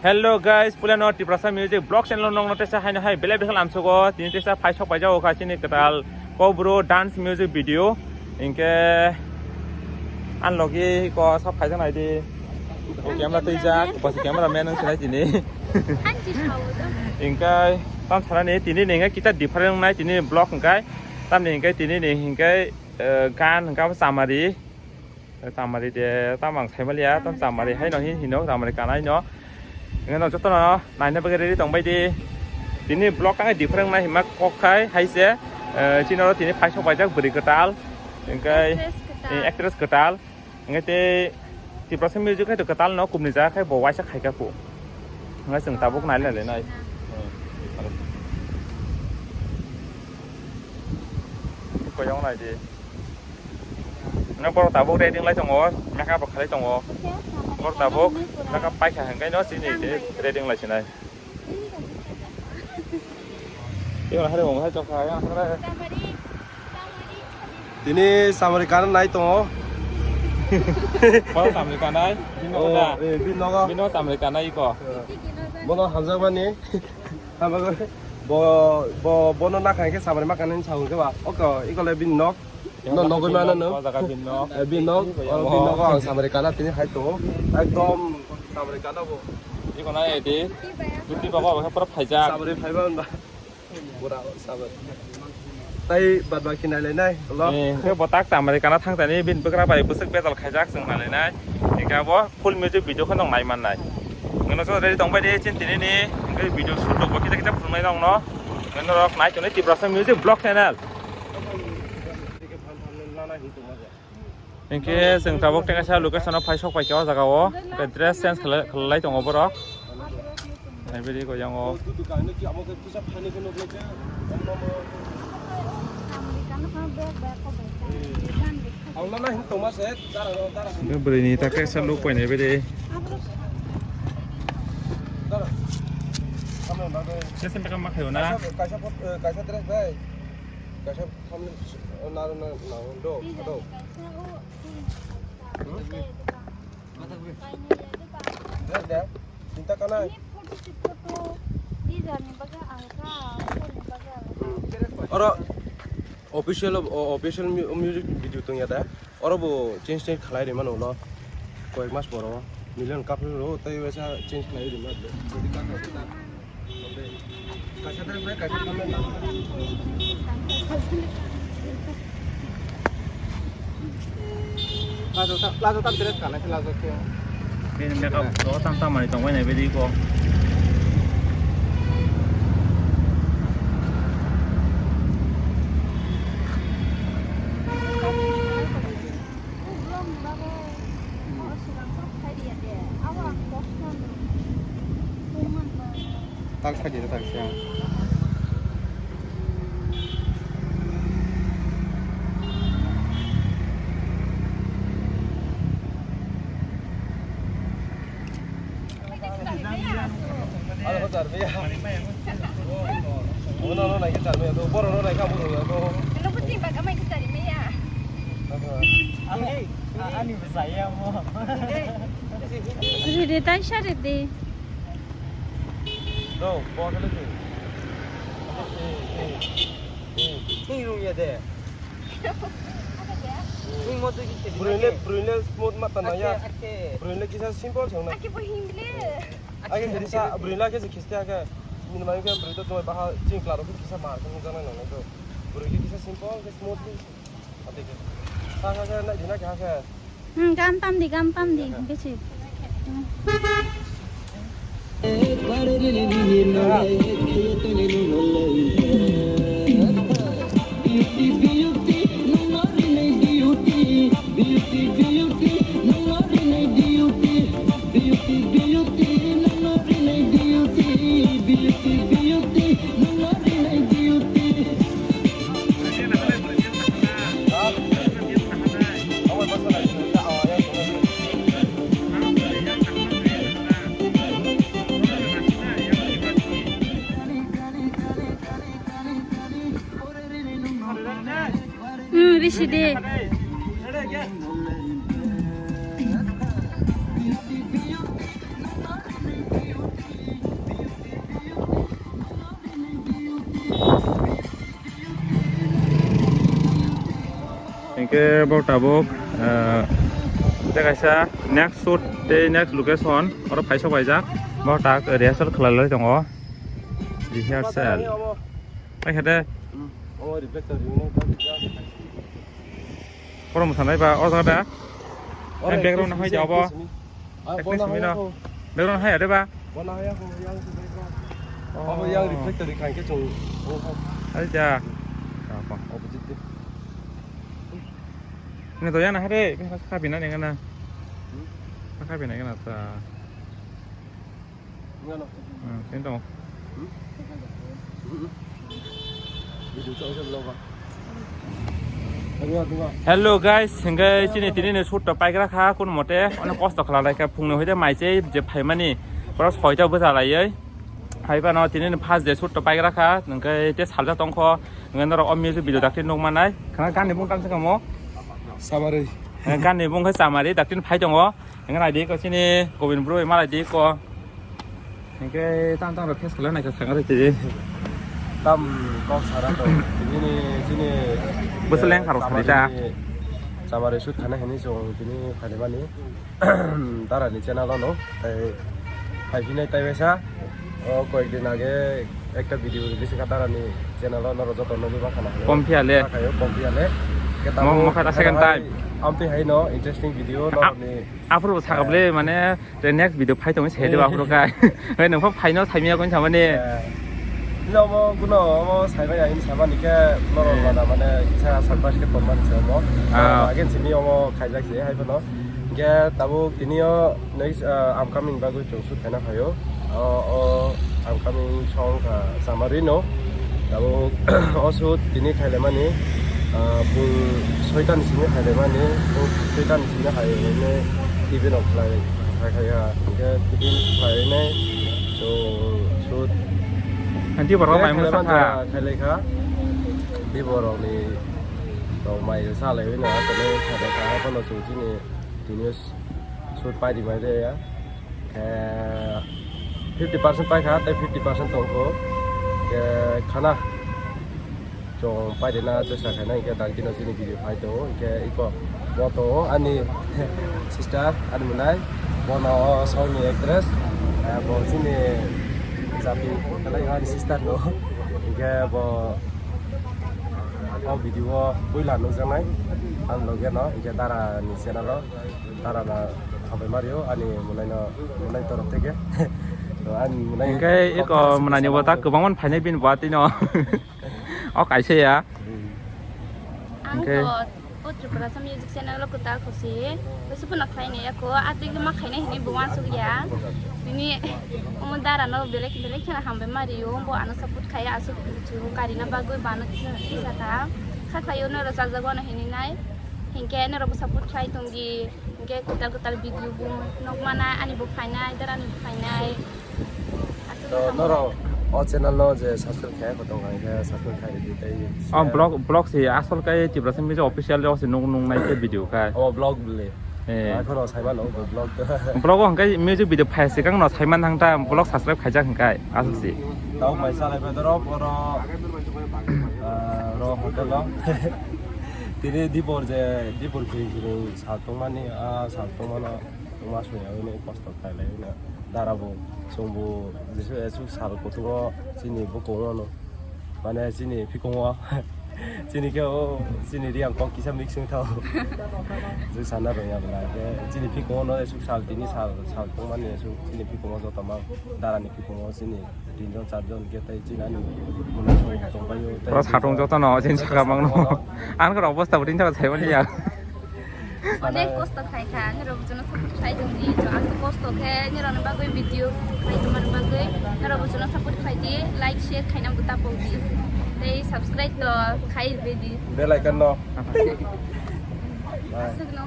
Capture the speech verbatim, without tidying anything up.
Hello guys, puila no Tiprasa Music Vlog channel nong no tesa haino hai belai bekhal amsogo. Tini tesa phai sok paijao kha chini kwtal Kokborok dance music video. Hinkhe ang logi ko sab phaijak nai di. O camera twijak, bas camera man ang sinai tini. Hinkhe tam sanani tini ninge kita different nai tini vlog hinkhe. Tamni hinkhe tini ni hinkhe, eh, gan hinkhe chamari. Chamari de tam ang saimaliya, tam chamari haino hin hino, chamari kanai no. Ngeno jotono naina bagwi ready tongbai di. Tini vlog ang different nai hima kok khai hai se, eh, chini oro tini phai sok paijak bwrwi kwtal. Hinkhe, actress kwtal. Eh, actress kwtal. Hinkhe tei Tiprasa Music hai to kwtal no kumni jaga khai bo waisa khaika pu. Hinkhe chwng tabuk nai lai nai. Koyong nai di. Nang borok tabuk ready lai tongo, makeup rok khalai tongo. Borok tabuk makeup paikha hwnkhe no chini ready lai sinai. Tini samari kana nai tongo. Borok samari kanai, bini nogo da. Eh, bini nogo. Bini nogo samari kanai iko. Bono hamjakmani. Hamjakmani. Bo, bo, bono nakha hwnkhe samari makha nini sa hwnkhe ba. Oko, iko le bini nok. No, nogwi mano no. O jaga bini nok. Eh, bini nok, o bini nok ang samari kana tini hai tongo. Ekdom samari kana bo. Iko na edi. Duty bago abakhe pura phaijak. Samari phaiba hwnba. Pura samari. Tai bad baki nai lai nai, lo. Eh, ke botak samari kana thang tani bini bwkra bai bwswk betal khaijak chwng nai lai nai. Hingke abo full music video khe nong nai man nai. Ngono so ready tong bai de chin tini ni. Hingke video shoot rok bo kisa kisa phunuk nai nong no. Ngono rok nai toni Tiprasa Music Vlog Channel. Hinkhe chwng tabuk tei kaisa location o phai sok pai kha o jaga o, hwnkhe dress change khlai, khlai tongo borok. Naibidi ko yang o. Hwnkhe bwrwi ni ta kaisa look pai naibidi. Kaisa, kaisa dress bai. Kaisa Naro na, na, do, do. Dede, cinta kana. Oro official, o, official mu-, music video tongya da. Oro bo change, change khlai rimano ulo. Koyek mas boro. Million kapri ro, tei wesa change khlai rimano. Lajo ta, lajo ta dress kana khe lajo khe. Bini makeup o tam tam manwi tongbai nai bidi ko. Tak saja tak siang. Ano ko charmaya. Ano no nai ke charmaya to, boro no nai ka boro ya to. Ano ko ching baga mai ke charmaya. Ani, ani besaya mo. Rede tai sa rede. No, bo ke le. Ni rung ya de. Ni mo tu ki. Brunel, brunel smooth mata na ya. Brunel kisa simple chang na. Ake bo himle. Ake kisa brunel ke kista ke. Min mai ke brunel to baha ching klaro kisa mar ko jana na to. Brunel kisa simple ke smooth. Ate ke. Sa sa sa na dina kya ke. Hmm, gam tam di, gam tam di, besi. Hmm. Hmm, bisi de. Ke bo tabuk, eh, tei kaisa next shoot tei next location oro phaisok paijak. Bo tak rehearsal khlai lai tongo. Rehearsal. Ai khade. Hmm. Omo reflector ring no. Poro mwsanai ba o jaga da. Oro background hai jabo. Ah, actress bono mino. Background hai ade ba. Bono hai ako yang background. Oh. Abo yang reflector ring kangke chung. Oh, oh. Ai ja. Apa? Opposite de. Ini to yang hari, ini khas kapi na dengan na. Hmm? Khas kapi na dengan ta. Ngano? Hmm, sini to. Hmm? Hmm? Video chang sa vlog ba. Hello guys, hingke chini tini ni shoot to paigra kha kun mote, ono kosto khala lai kha phungni hoite mai che je phaimani, pura soita bwsa lai ei. Hai phano tini ni first day shoot to paigra kha, hingke te salja tongkho, hingke norok o music video dakti nukmanai, khana gani bung tamsa kamo. Samari. Gani bung khe samari dakti phai tongo. Hingke nai di ko chini Gobin bro malai di ko. Hingke tang tang rok face khlai nai kha thang rok tidi. Tam kok sara to. Tini ni chini, bwswk leng eh, kharok sari ta. Chamari, chamari shoot khana hini chong tini phani mani. Dara ni channel ono. Tai phai phinai tai waisa. O koyek din age ekta video release kha dara ni channel ono, joto nugwi ma khana hini. Kom phiya le. Khayo kom phiya le. Mo, Ketabu mo kha ta second time. Amtwi hai no interesting video no ni. Aphuru bo sakable, eh, mane te next video phai tongwi se de ba aphuru kai. Hoi nang pha phai no saimia kon samani. Eh, no mo kuno mo saibai ahin samani ke norok, eh, mana mane isa surprise ke tomman se mo. Ah. Again simi omo khaijak se hai phano. Ke tabuk tini o next, ah, upcoming bagwi chung shoot khaina phaio. O, o upcoming song kha Chamari no. Tabuk o shoot tini khailaimani, ah, bung soita ni simi khailaimani, bung soita ni simi khainai tiffin rok khlai, khai khai ha. Hingke tiffin khlainai, so, shoot. Nanti borok mai mano khailaimani sakha. Khailai kha. Di borok ni rok mai salai wino, tini khailai kha, haphano chung chini tini shoot pai di mai de ya. Khe fifty percent paikha, tei fifty percent tongkho. Khe khana chwng pairina chesta khaina, hinkhe dagdino chini video phai tongo, hinkhe iko bo tongo ani sister, ani mwnai, bono o songni actress, eh, bo chini jati kwlai ani sister no, hinkhe bo o video o puila nukjaknai ang loge no, hinkhe Dara ni channel o. Tarana hambai mario ani mwnai no, mwnai torok theke. To ani mwnai hingke eko mwnai ni bo ta kwbangma phainai bini bo atwi no. O kaisa ya. Hmm. Ang hingke to o Tripura sa music channel o kwtal khusi. Bwswk phano khlai nai ya ko, atwi ma khainai hinwi bo uansuk ya. Bini omo Dara no belek belek kheno hambai mario, bo ano support khai aswk chu karina bagwi bo ano kisa ta. Kha khlai o no rwchapjak wano hinwi nai. Hingke norok bo support khlai tongdi. Hingke kwtal kwtal video bo nukmana ani bo phainai, Dara ni bo phainai. Aswk to wngkha norok o channel no je subscribe khe ko tong kha, hingke subscribe khlai di tei. O share. Vlog, vlog se asol kai Tiprasa Music Official rok se nung nung nai khe video kai. O vlog le. Eh. Ai khoro sai mano vlog. Vlog o hingke music video phai se kang no sai man thang ta vlog subscribe khaijak hingkai aswk se. Tau mai salai pai doro boro, ah, ro hotel o. Tini dipor je, dipor kiri kiri sal tongmani, ah, sal tongmano, tongma sui ya, ini kosto khlai lai, ini Dara bo, chwng bo, jesu, jesu sal kutung o, chini bukung o no, mane chini pikung o, chini khe o, chini riyang kok kisa mix wng thago. Jesu sana rwya bwla, khe chini pikung o no, jesu sal, tini sal, sal tongmani, jesu chini pikung o joto mang, Dara ni pikung o, chini. Tinjon, charjon khe tei chini ani mwnai song tongbaio, tei pura satung jotono chini saka mangno. Ang khe obostha bo tini saka saimani ya. Onek kosto khai kha, ani rok jono support khai tongdi, to aswk kosto khe ani rokni bagwi video khai tongmani bagwi, ani rok jono support khai di, like, share khaina bo ta pok di. Tei subscribe to khai rw di. Bell icon no. Aswk no.